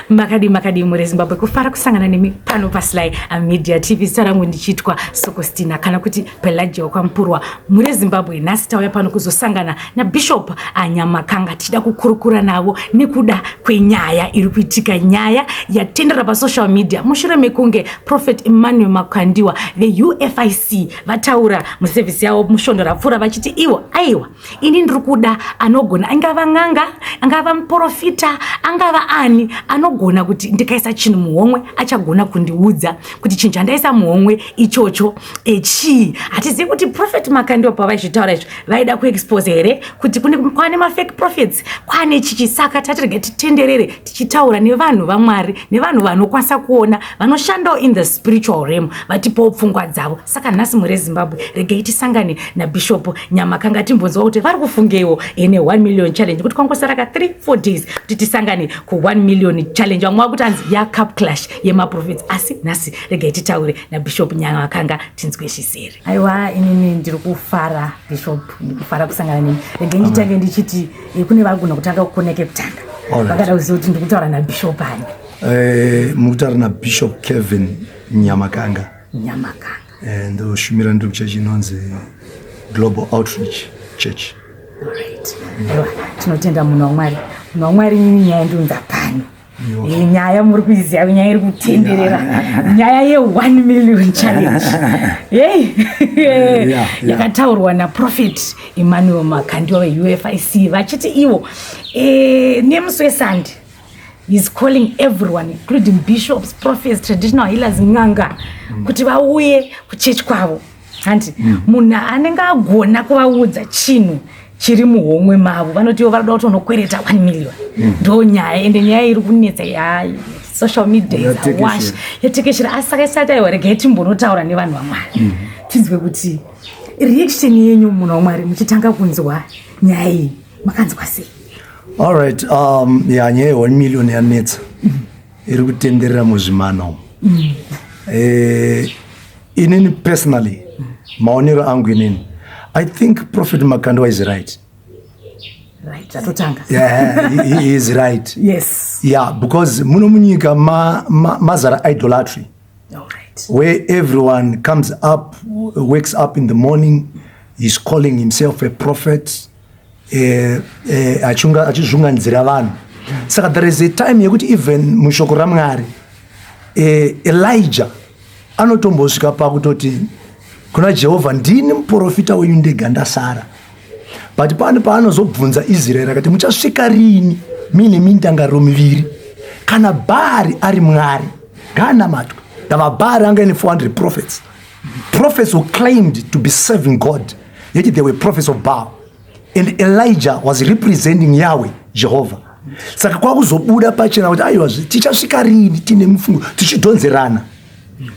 Makadii, makadii muri Zimbabwe? Kufara kusangana nemi pano paSly Media TV. Zita rangu ndichiitwa Sokostina kana kuti Pelagia Kwampurwa. Muri Zimbabwe, nhasi tauya pano kuzosangana naBishop Anyamakanga, tichida kukurukura navo nekuda kwenyaya iri kuitika, nyaya yatendera pasocial media mushure mekunge Prophet Emmanuel Makandiwa veUFIC vataura musevhisi yavo musvondo rapfuura vachiti ivo, aiwa, ini ndiri kuda anogona, angava n'anga, angava muprofita, angava ani, anogona kuti ndikaisa chinhu muhomwe achagona kundiudza kuti chinhu chandaisa muhomwe ichocho chii. Hatizivi kuti Prophet Makandiwa pavaizvitaura izvi vaida kuexpose here kuti kune kwane mafake prophets, kwane chichi. Saka tatirege titenderere tichitaura nevanhu vaMwari, nevanhu vanokwanisa kuona, vanoshandawo in the spiritual realm, vatipowo pfungwa dzavo. Saka nhasi muri Zimbabwe, regei tisangane naBishop Nyamakanga, timbonzwa kuti vari kufungeiwo ene 1 million challenge, kuti kwangosara ka 3 4 days kuti tisangane ku1 million challenge. Vamwe vakuti hanzi yacup clash yemaprophets, asi nhasi regai titaure naBishop Nyamakanga, tinzwe zvisere. Aiwa, inini ndiri kufara, Bishop, ndikufara kusangana nemi. Regai nditange ndichiti kune vari kutanga kukoneke kutanga vakada kuziva kuti ndiri kutaura naBishop ani. Muri kutaura naBishop Kevin Nyamakanga. Nyamakanga. Ndoshumira ndiri kuchechi inonzi Global Outreach Church. Alright, aiwa, tinotenda munhu waMwari. Munhu waMwari, inini nyaya ndonza pano. Nyaya muri kuiziva, nyaya iri kutenderera, nyaya ye1 million challenge, hey, yakataurwa naProphet Emmanuel Makandiwa veUFIC vachiti ivo nemusi weSunday is calling everyone, including bishops, prophets, traditional healers, n'anga, kuti vauye kuchechi kwavo, handi munhu anenge agona kuvaudza chinhu chiri muhomwe mavo. Vanoti ivo varikuda kuti unokwereta 1 million. Ndo nyaya, ende nyaya iri kunetsa ya social media is Yatekeshera. awash, yatekeshera. Asi saka isati, aiwa, regai timbonotaura nevanhu vaMwari, tinzwe kuti reaction yenyu, munhu waMwari, muchitanga kunzwa nyaya iyi, makanzwa sei? Alright, ya, nyaya ye1 million yanetsa, iri kutenderera muzvimana umu. Inini personally, maonero angu inini, I think Prophet Makandiwa is right. Right, zvatotanga. Yeah, he is right. Yeah, because muno munyika mazara idolatry, All right. where everyone comes up, wakes up in the morning, he's calling himself a prophet, achizvunganzira vanhu. Saka there is a time yekuti even mushoko raMwari, Elijah anotombosvika pakutoti kuna Jehovha, "Ndini muprofita wenyu ndega ndasara." But pane paanozobvunza Israeri akati, "Muchasvika rini muine mindangariro miviri? Kana Bhaari ari Mwari, ngaanamatwe." Ndava Bhaari anga ine 400 prophets, prophets who claimed to be serving God, yet they were prophets of Baal, and Elijah was representing Yahweh Jehovah. Saka kwakuzobuda pachena kuti aiwa, tichasvika rini tine mufungo tichidhonzerana,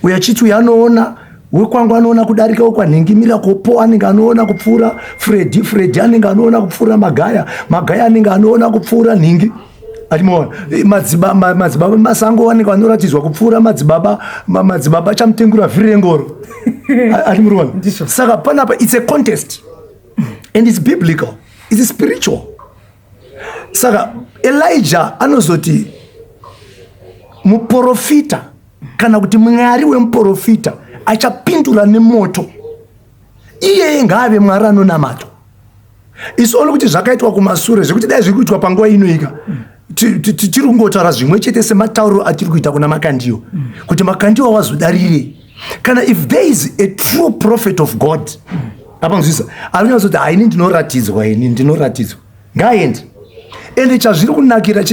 uyo achiti uyo anoona wekwangu anoona kudarika wekwanhingi, Mirakopo anenge anoona kupfuura Fredi, Fredi anenge anoona kupfuura Magaya, Magaya anenge anoona kupfuura nhingi. Atimaona madzibaba Masango anenge anoratidzwa kupfuura madzibaba Chamutengura vhiri rengoro. Atimuriona? Saka panapa it's a contest, and it's biblical, it's spiritual. Saka Elijah anozoti muprofita kana kuti Mwari wemuprofita achapindura nemoto, iyeye ngaave Mwari anonamatwa. Isioni kuti zvakaitwa kumasure, zvekuti dai zviri kuitwa panguva inoika, tiri kungotaura zvimwe chete sematauriro atiri kuita kuna Makandiwa, kuti Makandiwa wazodarirei? Kana if there is a true prophet of God, apanzwisa, ari kunyatsoti, "Haini, ndinoratidzwa, ini ndinoratidzwa," ngaaende. Ende chazviri kunakira,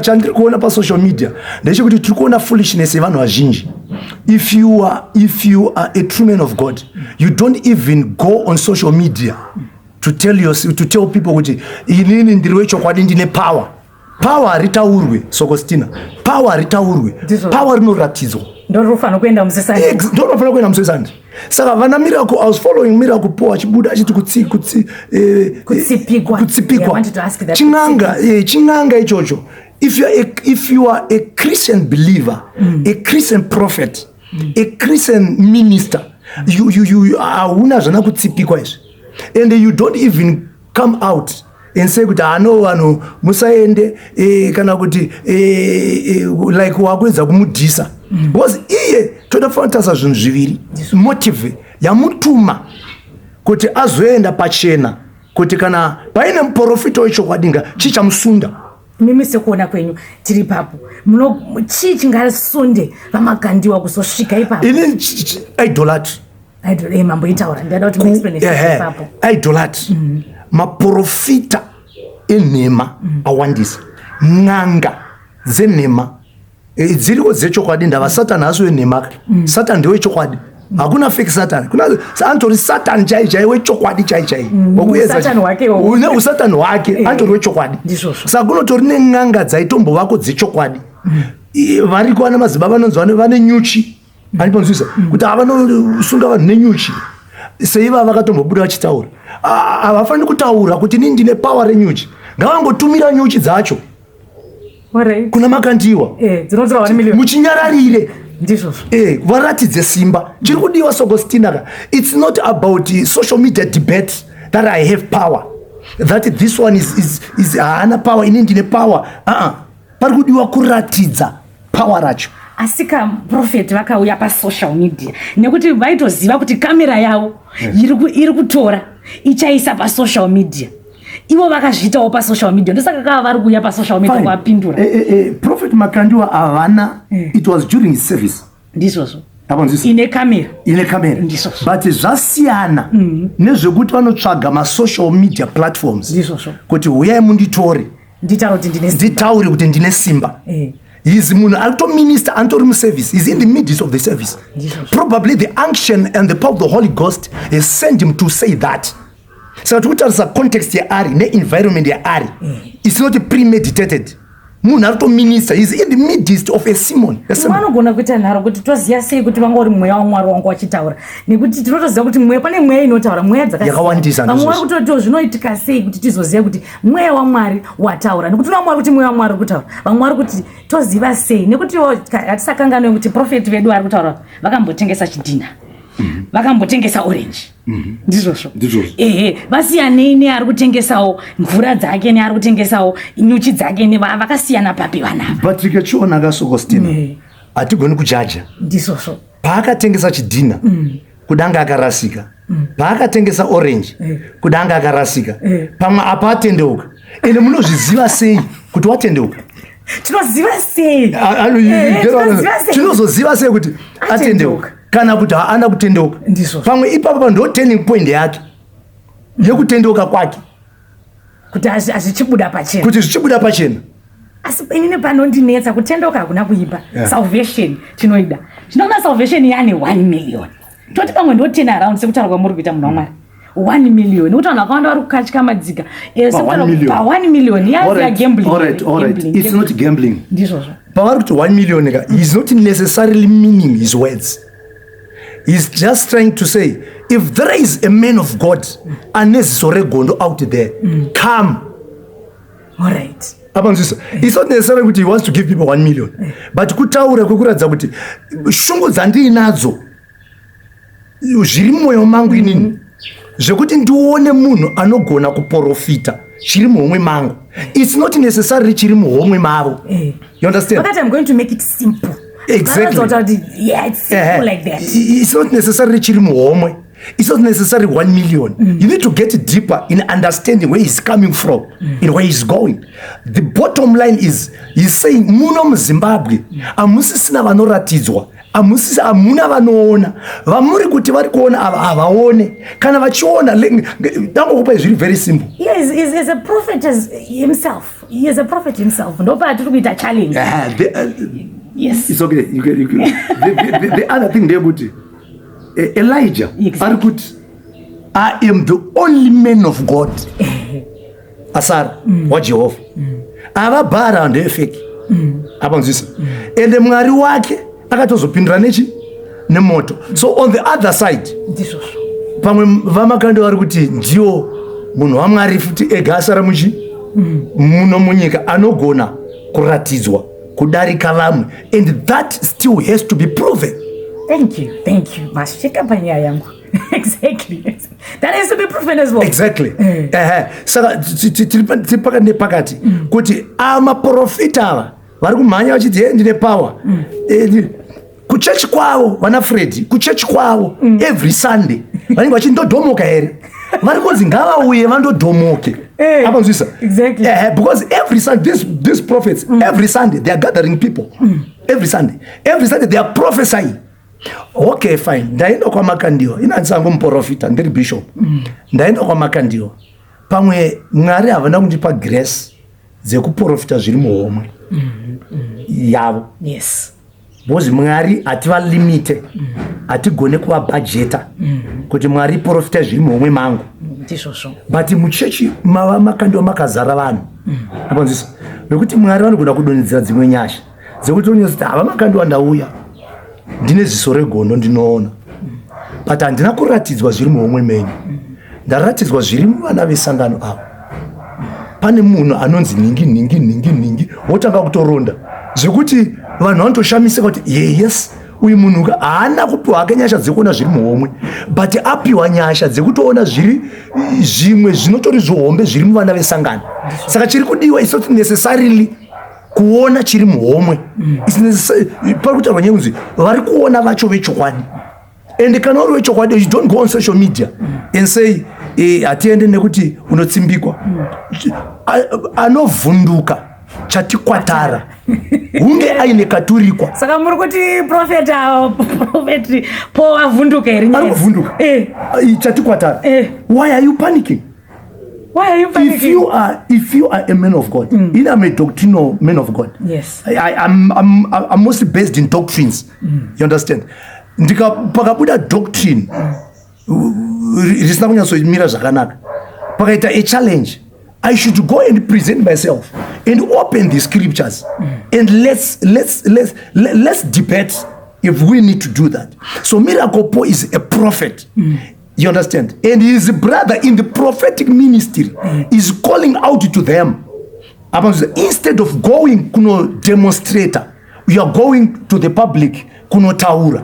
chandiri kuona pasocial media ndechekuti tiri kuona foolishness yevanhu vazhinji. If you are a true man of God, you don't even go on social media to tell people kuti inini ndiri wechokwadi, ndine power. Power haritaurwe, Sokostina, power haritaurwe. Ndizvo. Power rinoratidzwa. Ndorofanira kuenda musesani. Ndorofanira kuenda musesani. Saka vana Miracle, I was following Miracle Po achibuda achiti kutsi kutsi Kutsipikwa. kutsipikwa. Yeah, I wanted to ask that. Ching'anga ichocho. If you are a Christian believer, a Christian prophet, a Christian minister, you hauna zvana kutsipikwa izvi, and you don't even come out. and say kuti hano vanhu musaende, kana kuti like wakuedza kumudhisa, because iye toda kufanira kutarisa zvinhu zviviri: motive yamutuma kuti azoenda pachena, kuti kana paine muprofita wechokwadi, nga chii chamusunda? Mimi sekuona kwenyu, tiri papo, muno chii chingasunde VaMakandiwa kuzosvika ipapo? Ini idolatry. Mamboitaura, ndada kuti muexplain ipapo. Idolatry. Maprofita enhema awandisa, n'anga dzenhema dziriko dzechokwadi. Ndava Satani asi wenhema ka. Satani ndewechokwadi, hakuna fake Satan. Kuna anotori Satani chai chai, wechokwadi chai chai. Usatani hwakewo. Une usatani hwake, anotori wechokwadi. Ndizvozvo. Saka kunotori nen'anga dzaitombovako dzechokwadi. Variko vana madzibaba vanonzi vane nyuchi, andipanzwisa kuti havanosunga vanhu nenyuchi. Seiva vakatombobuda vachitaura, havafaniri kutaura kuti inini ndine power renyuchi. Ngavangotumira nyuchi dzacho kuna Makandiwa. Dzinotora 1 million. Muchinyararire. Ndizvozvo. Varatidze simba. Chiri kudiwa, Sokostina ka, it's not about social media debate that I have power, that this one is haana power, ini ndine power. Uh-uh. Pari kudiwa kuratidza power racho. Asi ka prophet vakauya pasocial media nekuti vaitoziva kuti kamera yavo iri kutora, ichaisa pasocial media. Ivo vakazviitawo pasocial media, ndosaka kava vari kuuya pasocial media Fine. kuvapindura. Prophet Makandiwa havana, it was during his service. Ndizvozvo. Apanzwisa? Ine kamera. Ine kamera. Ndizvozvo. But zvasiyana nezvekuti vanotsvaga masocial media platforms Ndizvozvo. kuti huyai munditore. Nditaura kuti ndine simba. Nditaure kuti ndine simba. He's munhu ari kutominister, anotori muservice. He's in the midst of the service. Ndizvozvo. Probably the unction and the power of the Holy Ghost has sent him to say that. Saka tiri kutarisa context yaari neenvironment yaari. It's not premeditated. Munhu ari kutominister, he's in the midst of a sermon, a sermon. Vanogona kuita nharo kuti toziva sei kuti vanga uri mweya waMwari wangu wachitaura, nekuti tinotoziva kuti mweya, pane mweya inotaura, mweya Yakawandisa, dzakasiyana. Vamwe vari ndizvozvo. kutotiwo zvinoitika sei kuti tizoziva kuti mweya waMwari wataura, nekuti una Mwari kuti mweya waMwari uri kutaura. Vamwe vari kuti toziva sei, nekuti hatisakanganwe kuti prophet vedu vari kutaura vakambotengesa chidhina, vakambotengesa orange. Ndizvozvo? Ndizvozvo. Ehe, vasiyanei neari kutengesawo mvura dzake, neari kutengesawo nyuchi dzake, vakasiyana papi vanava? But tikachiona kaSokostina, hatigoni kujaja. Ndizvozvo. Paakatengesa chidhina, kudanga akarasika. Paakatengesa orange, kudanga akarasika. Pamwe apa atendeuka. Ende munozviziva sei kuti watendeuka? Tinoziva sei? Tinoziva sei? Tinozoziva sei kuti Atendeuka. atendeuka kana kuti haana kutendeuka? Ndizvozvo. Pamwe ipapo pa ndo turning point yake yekutendeuka kwake. Kuti hazvichibuda pachena. Kuti zvichibuda pachena. Asi inini panondinetsa, kutendeuka hakuna kuipa. Salvation tinoida. Tinoona salvation yane 1 million, toti pamwe ndo turn around, sekutaura kwamuri kuita, munhu waMwari. 1 million, nekuti vanhu vakawanda vari kukatyamadzika. Pa 1 million. Pa 1 million yazi yagambling. All right. It's not gambling. Ndizvozvo. Pavari kuti 1 million ka, he's not necessarily meaning his words. He's just trying to say, if there is a man of God ane ziso regondo out there, come. Apanzwisa? It's not necessarily kuti he wants to give people 1 million, but kutaura kwekuratidza kuti shungu dzandiinadzo zviri mumwoyo mangu inini, zvekuti ndione munhu anogona kuprofita chiri muhomwe mangu. It's not necessarily chiri muhomwe mavo. You understand? Vakati, "I'm going to make it simple." Exactly. Vanoratidza kuti yeah, it's simple like that. It's not necessarily chiri muhomwe. It's not necessarily 1 million. You need to get deeper in understanding where he's coming from and where he's going. The bottom line is, he's saying muno muZimbabwe hamusisina vanoratidzwa, hamuna vanoona. Vamuri kuti vari kuona ava havaone. Kana vachiona, dangokupai zviri very simple. He is a prophet as himself. He is a prophet himself. Ndopatiri kuita challenge. It's okay. You can, the other thing ndeyekuti Elijah ari kuti, "I am the only man of God asara waJehovha. Ava Bhaara ndeyefake." Apanzwisa? Ende Mwari wake akatozopindura nechi nemoto. So on the other side, Ndizvozvo. pamwe VaMakando vari kuti ndiwo munhu waMwari futi ega asara muchi muno munyika anogona kuratidzwa kudarika vamwe, and that still has to be proven. Thank you, thank you. Masvika panyaya yangu. Exactly, that has to be proven as well. Exactly. Ehe, saka tiri pakati nepakati kuti amaprofita ava vari kumhanya vachiti, "He, ndine power." Kuchechi kwavo, vana Freddy, kuchechi kwavo every Sunday vanenge vachiti, "Ndodhomoka here?" Vari kunzi ngavauye vandodhomoke. Apanzwisa? Exactly. Because every Sunday these prophets, every Sunday they are gathering people. Every Sunday, every Sunday they are prophesying. Okay, fine, ndaenda kwaMakandiwa. Inandisango muprofita, ndiri bishop. Ndaenda kwaMakandiwa, pamwe Mwari havana kundipa grace dzekuprofita zviri muhomwe yavo, because Mwari hativalimite, hatigone kuvabhajeta kuti, "Mwari, profita zviri muhomwe mangu." Ndizvozvo. But muchechi mava Makandiwa makazara vanhu, apanzwisa, vekuti Mwari vanogona kudonhedzera dzimwe nyasha dzekuti onyatsa hava Makandiwa, ndauya ndine ziso regondo, ndinoona, but handina kuratidzwa zviri muhomwe menyu, ndaratidzwa zviri muvana vesangano avo. Pane munhu anonzi nhingi nhingi nhingi nhingi." Wotanga kutoronda zvekuti vanhu vanotoshamisika kuti, "Ye, yes, uyu munhu ka haana kupiwa hake nyasha dzekuona zviri muhomwe, but apiwa nyasha dzekutoona zviri zvimwe zvinotori zvihombe zviri muvana vesangano." Saka chiri kudiwa is not necessarily kuona chiri muhomwe. Pari kutaurwa nyaya kunzi vari kuona vacho vechokwadi, and kana uri wechokwadi, you don't go on social media and say, "Hatiende nekuti unotsimbikwa." Anovhunduka chatikwatara hunge aine katurikwa. Saka muri kuti Prophet Po avhunduka here? Ari kuvhunduka. Chatikwatara. Why are you panicking? Why are you If panicking? you are a man of God, mm. I'm a doctrinal man of God. I'm mostly based in doctrines, you understand? Ndika pakabuda doctrine risina kunyatsomira zvakanaka, pakaita a challenge, I should go and present myself and open the scriptures and let's debate if we need to do that. So Miracle Paul is a prophet, you understand? And his brother in the prophetic ministry is calling out to them. Apa instead of going kunodemonstrata, you are going to the public kunotaura.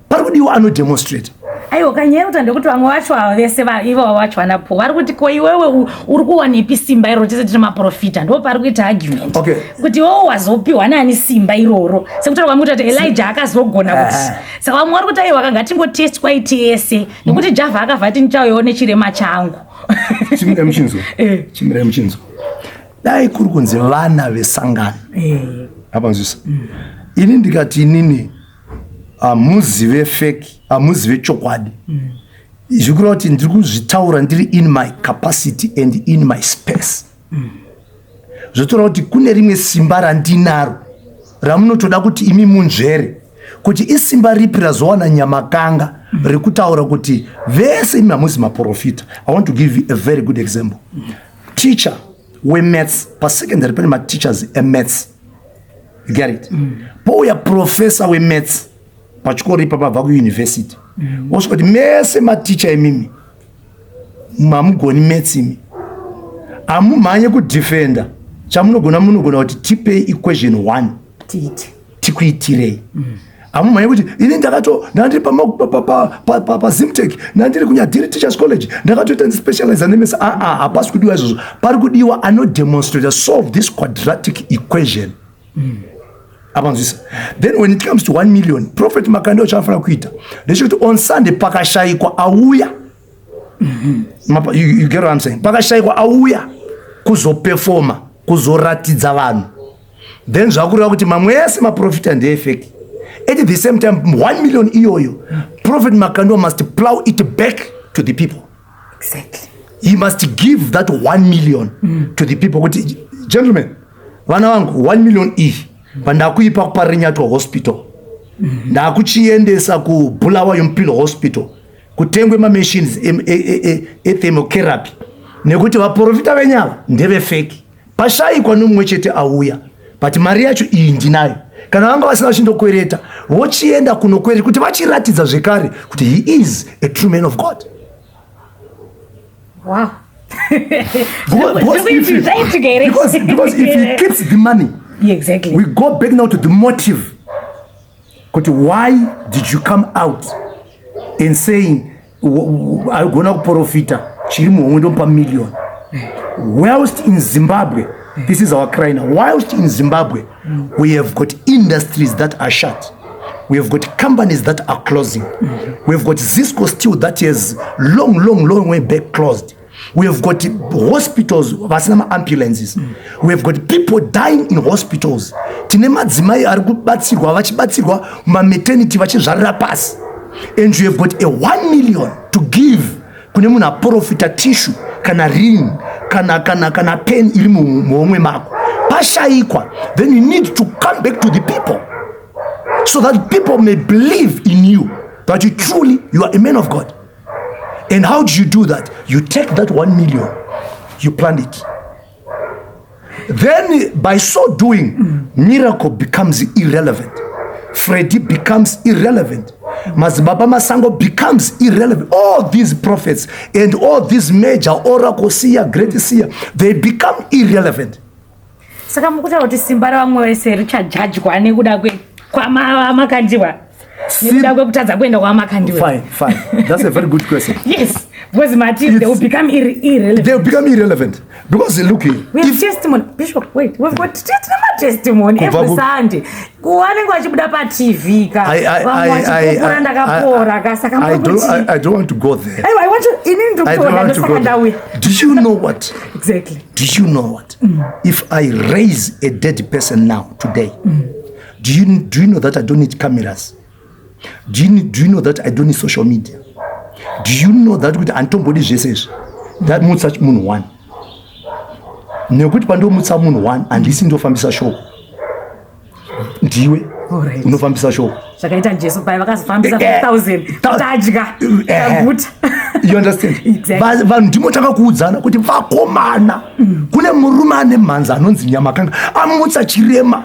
Pari kudiwa anodemonstrata. Aiwa, kanyaya kuti ndekuti vamwe vacho ava vese ivo vacho vanapo vari kuti, "Ko iwewe uri kuwanepi simba iroro? Tese tiri maprofita." Ndo pari kuita argument kuti iwewe wazopiwa nani simba iroro, sekutaura kwamwe kuti Elijah akazogona kuti. Saka vamwe vari kuti, "Aiwa, kanga tingotestwa tese," nekuti Javha akabva ati, "Ndichauyawo nechirema changu." Chimirai muchinzwa. Chimirai muchinzwa. Dai kuri kunzi vana vesangano, apanzwisa, ini ndikati, inini hamuzive fake, hamuzive chokwadi, zvikureva kuti ndiri kuzvitaura ndiri in my capacity and in my space. Zvotaura kuti kune rimwe simba randinaro ramunotoda kuti imi munzvere kuti isimba ripi razowana Nyamakanga rekutaura kuti vese imi hamuzi maprofita. I want to give you a very good example. Teacher wemaths pasecondary, pane mateachers emaths, you get it? Pouya professor wemaths pachikoro ipapa, abva kuuniversity, osvika kuti, "Mese maticha imimi hamugoni maths, imi hamumhanye kudefenda. Chamunogona, munogona kuti tipei equation 1 Tiite. tikuitirei. Hamumhanye kuti ini ndakato ndandiri paZimtech, ndandiri kuNyadiri Teachers College, ndakatoita ndispecializa nemaths." Aa, hapasi kudiwa izvozvo. Pari kudiwa anodemonstrata, "Solve this quadratic equation." Apanzwisa? Then when it comes to 1 million, Prophet Makandiwa chaanofanira kuita ndechekuti on Sunday pakashayikwa auya. You get what I'm saying? Pakashayikwa auya kuzopefoma, kuzoratidza vanhu, then zvakureva kuti mamwe ese maprofita ndeefake. At the same time, 1 million iyoyo, Prophet Makandiwa must plow it back to the people. He must give that 1 million to the people kuti, "Gentlemen, vana vangu, 1 million iyi pandakuipa kuParirenyatwa Hospital, ndakuchiendesa kuBulawayo Mpilo Hospital, kutengwe mamachines ethermotherapy, nekuti vaprofita venyava ndevefake. Pashayikwa nomumwe chete auya, but mari yacho iyi ndinayo." Kana vanga vasina, vachindokwereta, vochienda kunokwereta kuti vachiratidza zvekare kuti he is a true man of God. Zvaitika here? Because if he keeps the money, we go back now to the motive kuti why did you come out and saying Aigona kuprofita chiri muhomwe, ndomupa million. Whilst in Zimbabwe, this is our cry now, whilst in Zimbabwe we have got industries that are shut, we have got companies that are closing, we have got Zisco Steel that has long, long, long way back closed, we have got hospitals vasina maambulances, we have got people dying in hospitals, tine madzimai ari kubatsirwa, vachibatsirwa mumamaternity, vachizvarira pasi, and you have got a 1 million to give kune munhu aprofita tissue kana ring kana pen iri muhomwe mako pashayikwa. Then you need to come back to the people so that people may believe in you, that you truly, you are a man of God. And how do you do that? You take that 1 million, you plant it. Then by so doing, Miracle becomes irrelevant, Freddy becomes irrelevant, Madzibaba Masango becomes irrelevant. All these prophets and all these major oracle seer, great seer, they become irrelevant. Saka mukutaura kuti simba ravamwe vese richajajwa nekuda kwamakandiwa, nekuda kwekutadza kuenda kwamakandiwa? Fine, fine, that's a very good question. Yes, because mati they will become irrelevant. They will become irrelevant because, look here, We have testimony, Bishop. Wait, we've got testimony every Sunday kuvanenge vachibuda paTV ka, vamwe vachipupura, "Ndakapora ka." Saka I don't want to go there. Aiwa, I want to, inini ndikutoda, ndosaka ndauya. Do you know what? Exactly. Do you know what? If I raise a dead person now, today, do you know that I don't need cameras? Do you know that I don't need social media? Do you know that kuti handitombodi zvese izvi? Ndamutsa munhu one, nekuti pandomutsa munhu one, handisi ndofambisa shoko, ndiwe unofambisa shoko. Zvakaita Jesu pai vakazofambisa 5000, tadya, taguta. You understand? Vanhu ndimotanga kuudzana kuti, "Vakomana, kune murume ane mhanza anonzi Nyamakanga, amutsa chirema."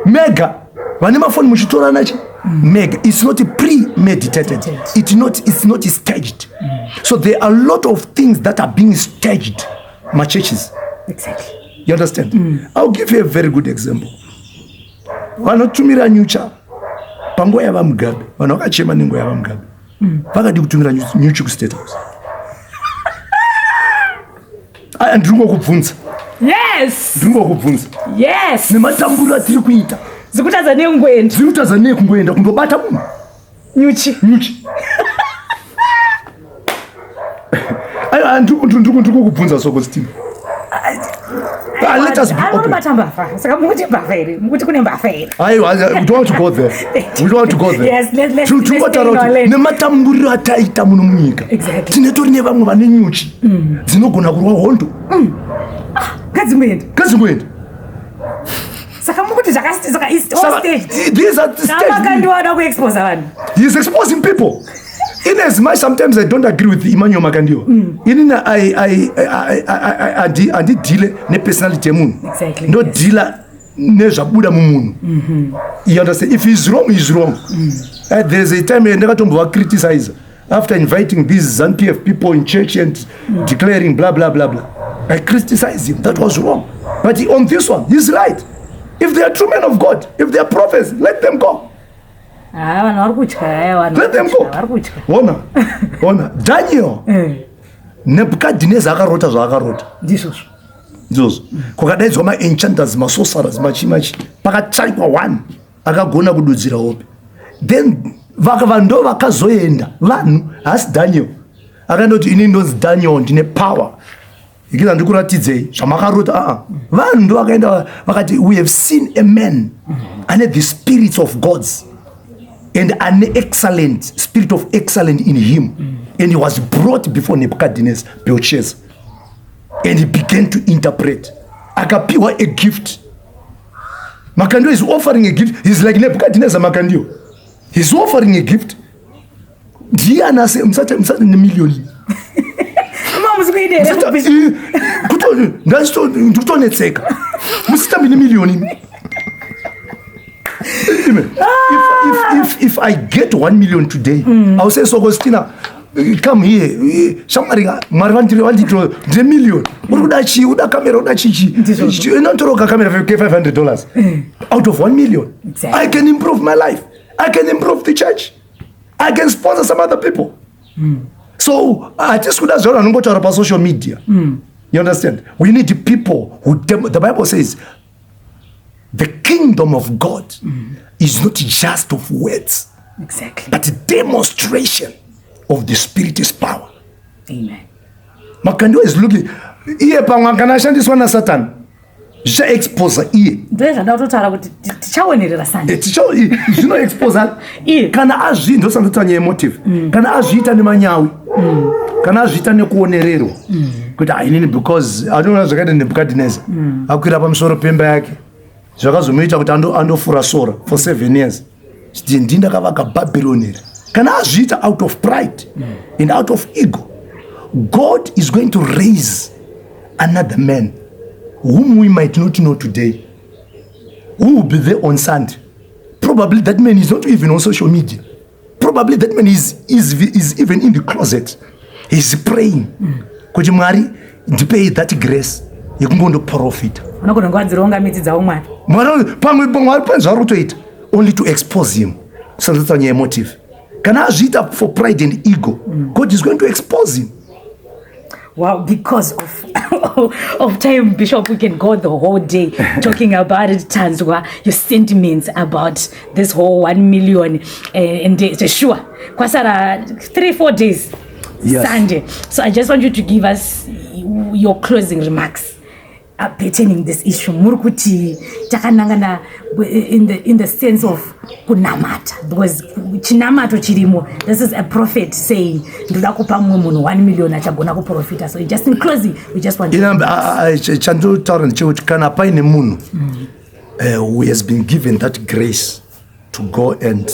Mega vane mafoni muchitorana chi mega. It's not premeditated, it's not staged. So there are a lot of things that are being staged machurches. You understand? I'll give you a very good example. Vanotumira nyuchi panguva yavaMugabe, vanhu vakachema nenguva yavaMugabe. Vakadi kutumira nyuchi kuState House? Aya, ndiri ngokubvunza. Yes. Ndiri ngokubvunza. Yes. Nematamburo atiri kuita. Zikutadza nekungoenda. Zviri kutadza nei kungoenda kundobata munhu? Nyuchi. Nyuchi. Aiwa, ndiri kukubvunza, Sokostina. Ah, let us be open. Anobata mbavha. Saka mukuti mbavha here? Mukuti kune mbavha here? Aiwa, we don't want to go there. We don't want to go there. Yes, let's stay in Tingotaura our kuti lane. nematamburiro ataita muno munyika, tinetori nevamwe vane nyuchi dzinogona kurwa hondo. Ngadzimboenda. Ngadzimboenda. Saka mukuti saka it's all staged. These are staged. Namakandiwa ada kuexposa vanhu. He's exposing people. In as much sometimes I don't agree with Emmanuel Makandiwa, inini handidhile nepersonality yemunhu. Ndodhila nezvabuda mumunhu, you understand? If he's wrong, he's wrong. There's a time ndakatombova criticize after inviting these ZANU PF people in church and declaring blah blah blah blah. I criticize him, that was wrong. But on this one he's right. If they are true men of God, if they are prophets, let them go. Ha, vanhu vari kutya. Aya, vanhu Let them go. vari kutya. Ona, ona Daniel. Nebukadhineza akarota zvaakarota. Ndizvozvo. Ndizvozvo. Kwakadaidzwa maenchanters, masorcerers, machi machi, pakatsvaikwa one akagona kududzira hope. Then vanhu ndo vakazoenda. Vanhu, haasi Daniel akandoti, "Inini ndonzi Daniel, ndine power ikiza, ndikuratidzei zvamakarota." Aa, vanhu ndo vakaenda vakati, "We have seen a man ane the spirits of gods and an excellent spirit of excellent in him." And he was brought before Nebuchadnezzar, Belshazzar, and he began to interpret. Akapiwa a gift. Makandiwa is offering a gift. He's like Nebuchadnezzar. Makandiwa, he's offering a gift. Ndiye anase musati nemiliyoni. Mamusi kuidere. Ndikutonetseka, musitambi nemiliyoni imi. If I get 1 million today, I'll say, "Sokostina, come here. Shamwari, Mwari vanditiro, ndine million. Uri kuda chii? Uda kamera? Uda chichi?" Ndizvozvo. Inotoroka kamera ke $500 out of 1 million. I can improve my life, I can improve the church, I can sponsor some other people. So hatisi kuda zvavanhu vanongotaura pasocial media. You understand? We need people who the Bible says the kingdom of God is not just of words, but demonstration of the Spirit's power. Amen. Makandiwa is looking, iye pamwe kana ashandiswa nasatani, zvichaexposa iye. Ndozvanda kutotaura kuti tichaonerera sani. Zvinoexposa Iye. Kana azvii, ndosandota nyaya yemotive, kana azviita nemanyawi, kana azviita nekuonererwa kuti ainini, because anoona zvakaita Nebhukadhineza akwira pamusoro pemba yake, zvakazomuita kuti andofura sora for 7 years, chiti ndi ndakavaka Bhabhironi here. Kana azviita out of pride and out of ego, God is going to raise another man whom we might not know today, who will be there on Sunday. Probably that man is not even on social media. Probably that man is even in the closet. He's praying kuti, "Mwari, ndipei that grace yekungondoprofita." Unogona nguva dzironga midzi dzavo Mwari. Mwari pamwe, Mwari pane zvaari kutoita only to expose him. Sanzatsa nyaya yemotive. Kana azviita for pride and ego, God is going to expose him. Wow, because of time, Bishop, we can go the whole day talking about it. Tanzwa, your sentiments about this whole 1 million, and it's sure, kwasara 3-4 days, Sunday. So I just want you to give us your closing remarks pertaining this issue. Muri kuti takanangana in the sense of kunamata, because chinamato chirimo. This is a prophet saying, "Ndoda kupa mumwe munhu 1 million achagona kuprofita." So just in closing, we just want Chandotaura ndechekuti kana paine munhu who has been given that grace to go and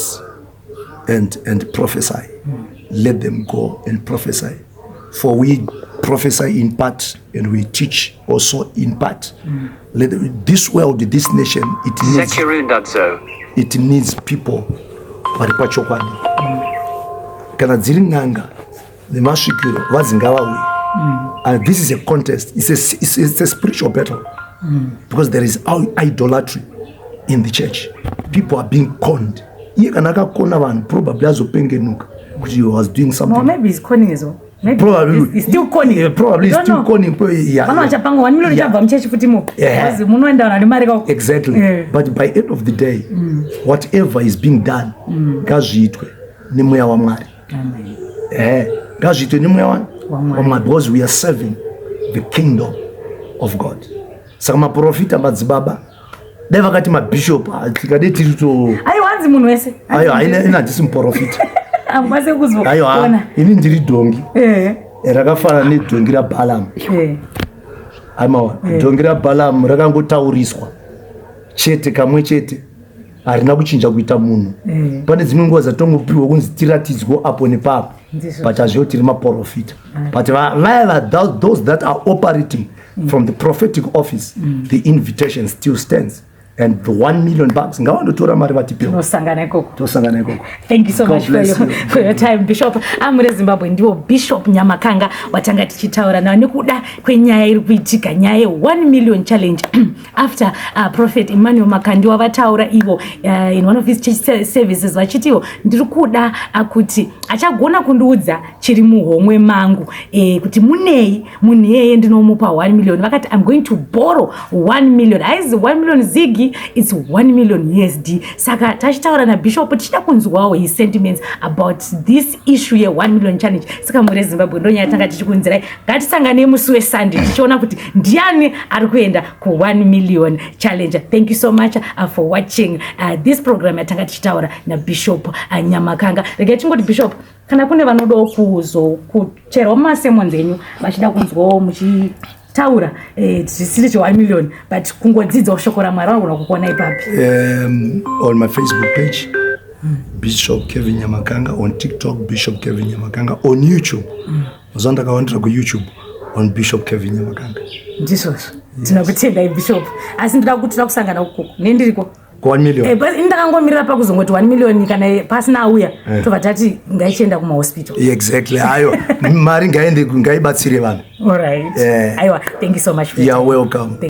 prophesy, let them go and prophesy, for we prophesy in part and we teach also in part. This world, this nation, it needs Sekurundadzo. It needs people vari pachokwadi. Kana dziri n'anga nemasvikiro, vadzi ngavauye. And this is a contest. It's a spiritual battle because there is idolatry in the church. People are being conned. Iye kana akakona vanhu, probably azopengenuka kuti he was doing something. Or maybe he's conning as well. Maybe Probably. he's still conning. Yeah, probably he's Don't still know. conning. Vana vachapanga 1 million chabva muchechi futi mo. Because munoenda vanhu vane mari kako. Exactly. But by end of the day, whatever is being done, ngazviitwe nemweya waMwari. Amen. Ngazviitwe nemweya WaMwari. waMwari, because we are serving the kingdom of God. Saka maprofita, madzibaba, dai vakati mabhishop, tikade tiri to Aiwa, hanzi munhu wese. Aiwa, ina handisi muprofita. Amukwanise Aiwa. kuzoona. Ini ndiri dhongi rakafanana nedhongi raBhalamu. Aimawa, dhongi raBhalamu rakangotauriswa chete kamwe chete, harina kuchinja kuita munhu. Pane dzimwe nguva dzatongopiwa kunzi tiratidzwo apo nepapo, Ndizvo. but hazviyo tiri maprofita. But vaya those that are operating from the prophetic office, the invitation still stands and the $1 million, ngavandotora mari vatipewo. Tosangana ikoko. Tosangana ikoko. Thank you so God much for bless your, you. for your time, Bishop. Amure Zimbabwe, ndiwo Bishop Nyamakanga watanga tichitaura nawo nekuda kwenyaya iri kuitika, nyaya ye1 million challenge, after Prophet Emmanuel Makandiwa vataura ivo in one of his church services vachitiwo, "Ndiri kuda kuti achagona kundiudza chiri muhomwe mangu, kuti munei, munhu iyeye ndinomupa 1 million." Vakati, "I'm going to borrow 1 million." Haizi 1 million ZiG, it's 1 million USD. Saka tachitaura nabishop tichida kunzwawo his sentiments about this issue ye1 million challenge. Saka muri Zimbabwe, ndonyaya tanga tichikunzirai. Ngatisanganei musi weSunday tichiona kuti ndiani ari kuenda ku1 million challenge. Thank you so much for watching this program yatanga tichitaura nabishop Nyamakanga. Regai tingoti, Bishop, kana kune vanodawo kuzokucherwa mumasermons enyu, vachida kunzwawo muchitaura, zvisiri che1 million, but kungodzidzawo shoko raMwari, vanogona kukuona ipapi? On my Facebook page, Bishop Kevin Nyamakanga, on TikTok, Bishop Kevin Nyamakanga, on YouTube, mazuva ndakawandira kuYouTube on Bishop Kevin Nyamakanga. Ndizvozvo, tinokutendai, Bishop. Asi ndoda kuti toda kusangana ukoko nendiriko. Ku1 million. But ini ndakangomirira pakuzongoti 1 million, kana pasina auya, tobva tati ngaichienda kumahospital. Exactly. Ayo mari ngaende, ngaibatsire vanhu. Alright. Yeah. Aiwa, thank you so much for your You're time. welcome.